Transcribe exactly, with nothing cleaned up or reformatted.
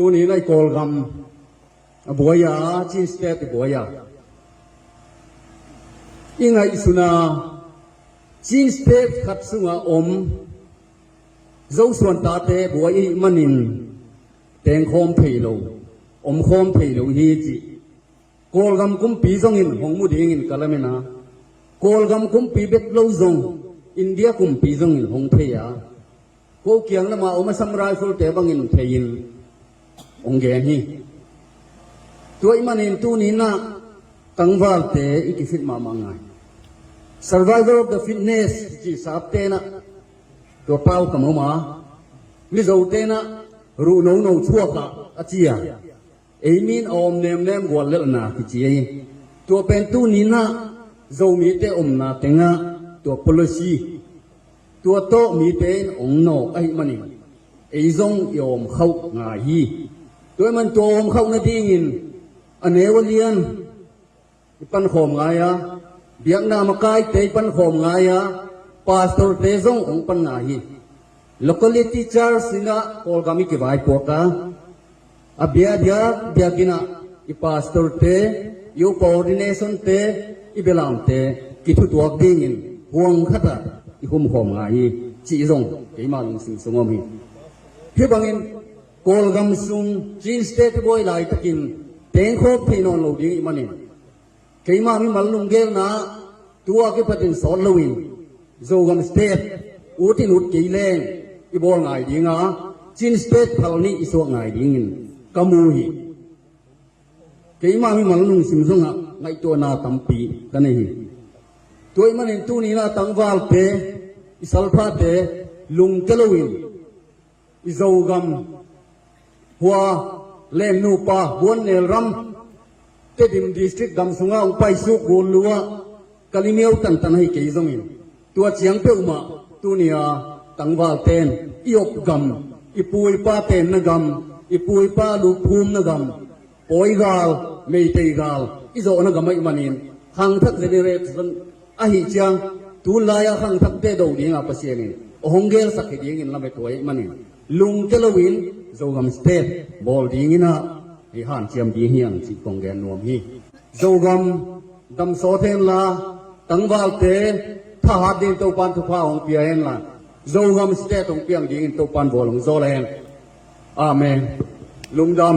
Tuni-in ah i Kawlgam a buai a, Chin State i buai a, i ngaihsuna Chin State khat sunga om Zosuan tate buai i hih manin tengkhawm thei lo, omkhawm thei lo hi cih Kawlgam kumpi zongin hong mu dingin ka lamen a, Kawlgam kumpi bek lo zong India kumpi zongin hong thei a, ko kiang lama om Assam Rifle-te bangin thei-in hong gen hi. Tua ahih manin tuni-in ah tangvalte i kifit mahmah ngai. Survival of the fittest ci sapte in ah tua pau ka mu a, Mizote in ah ruh nono thuak ah a ci a, ei mi in a om nemnem guallelhna kici hi. Tua pen tuni-in ah Zomite omna tengah tua policy, tua tawh mite in hong nawk ahih manin ei zong i awm khauh ngai hi. Tua ahih manin tua awm khauh nadingin a neu a lian i pankhawm ngai a, biakna makaite i pankhawm ngai a, pastorte zong hong pan ngai hi. Locality church in ah Kawlgam i kivaipuak a, a bia diakdiak in ah i pastorte, i upa ordination-te, i belamte kithutuak dingin huang khat ah i humkhawm ngai hi cih zong keima lungsim sung om hi. Hih bangin Kawlgam sung Chin State i buai laitakin tengkhawm thei nawn lo ding ahih manin keima mimal nunggelna ah tu-a kipatin sawt loin Zogam State ut in ut kei leng i bawl ngai ding a, Chin State phal nih i suak ngai dingin ka mu hi. Keima mimal lungsim zongah ngaihtuahna tampi ka nei hi. Tua ahih manin tuni-in ah tangvalte, i salphate lungke loin i Zogam hua lengnupa Huan Nel ram, Tedim District gam sungah hong paisuk gunlua, Kalemyo tantan ahi kei zongin tua ciang peuhmah tuni-a tangvalten i op gam, i pu i pa tenna gam, i pu i pa lupkhumna gam, Pawi gal, Meitei gal i zawhna gam ahih manin khangthak generation ahih ciang, tunlai-a khangthakte do dinga Pasian in a hong gelsak hi dingin lamet huai ahih manin lungke loin Zogam State bawl dingin ah i hanciam ding hi hang cih kong gen nuam hi. Zogam damsawt henla, tangvalte thahat dingin Topan thupha hong pia henla, Zogam State hong piang dingin Topan vual hong zawl hen. Amen. Lungdam.